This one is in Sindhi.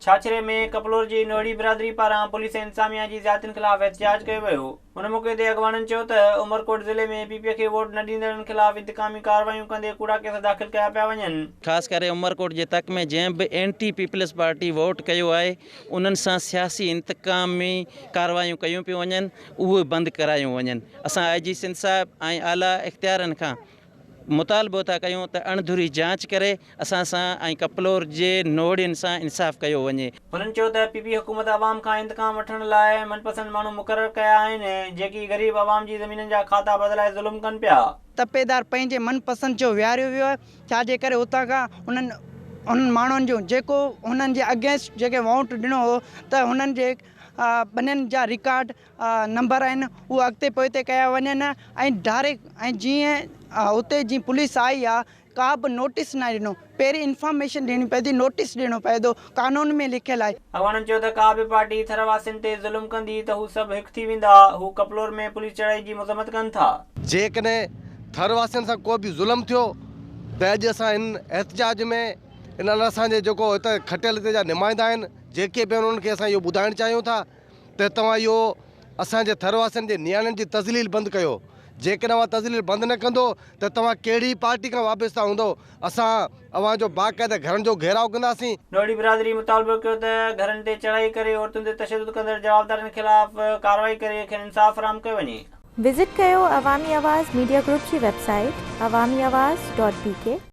ڇاڇري ۾ ڪپلور جي نوهڙي برادري پاران پوليس ۽ انتظاميا جي زيادتين خلاف احتجاج ڪيو ويو. ان موقعي تي اڳواڻن چيو ته عمرڪوٽ ضلعي ۾ پي پي کي ووٽ نه ڏيندڙن خلاف انتقامي ڪارروايون ڪندي ڪوڙا ڪيس داخل ڪيا پيا وڃن. خاص ڪري عمرڪوٽ جي تڪ ۾ جنهن به اينٽي پيپلز پارٽي ووٽ ڪيو آهي انهن سان سياسي انتقامي ڪارروايون ڪيون پيون وڃن اهي بند ڪرايون وڃن. اسان آء جي سنڌ صاحب ۽ اعليٰ اختيارن کان مطالبو ٿا ڪيون ته اڻڌري جاچ ڪري اسان سان ۽ ڪپلور جي نوڙين سان انصاف ڪيو وڃي. هنن چيو ته پي پي حڪومت عوام کان انتقام وٺڻ لاء من پسند ماڻهو مقرر ڪيا آهن جيڪي غريب عوام جي زمينن جا کاتا بدلائي ظلم ڪن پيا. تپيدار پنهنجي من پسند جو ويهاريو ويو آهي ڇا جي ڪري اتان کان انهن انهن ماڻهن جو جيڪو هنن جي اگينسٽ جيڪي ووٽ ڏنو هو ته هنن جي ٻنين جا رڪارڊ نمبر آهن اهي اڳتي پوئتي ڪيا وڃن ۽ ڊائريڪٽ ۽ جيئن اتي جي پوليس آئي آ ڪا به نوٽيس ناهي ڏنو پهرين انفارميشن ڏيڻي پوندي نوٽيس ڏيڻو پوندو قانون ۾ لکيل آهي. اڳواڻن چيو ته ڪا به پارٽي ٿر واسين تي ظلم ڪندي ته هو سڀ هڪ ٿي ويندا، هو ڪپلور ۾ پوليس چڙهائي جي مذمت ڪن ٿا. جيڪڏهن ٿر واسين سان ڪو به ظلم ٿيو ته اڄ اسان هن احتجاج ۾ انهن اسان جي جيڪو هت کٽيل هتي جا نمائندا آهن جيڪي به آهن انهن کي اسان اهو ٻڌائڻ چاهيون ٿا ته توهان اهو اسان جي ٿر واسين جي نياڻين جي تذليل بند ڪيو، جيڪڏهن اوهان تذليل بند نه ڪندو ته توهان ڪهڙي پارٽي کان وابسته هوندو، اسان اوهان جو باقاعده گهرن جو گهيراء ڪنداسين. نوڙي برادري مطالبو ڪيو ته گهرن تي چڙهائي ڪري عورتن تي تشدد ڪندڙ جوابدارن خلاف ڪارروائي ڪري کين انصاف فراهم ڪيو وڃي. وزٽ ڪيو عوامي آواز ميڊيا گروپ جي website Awami Awaz dot B K.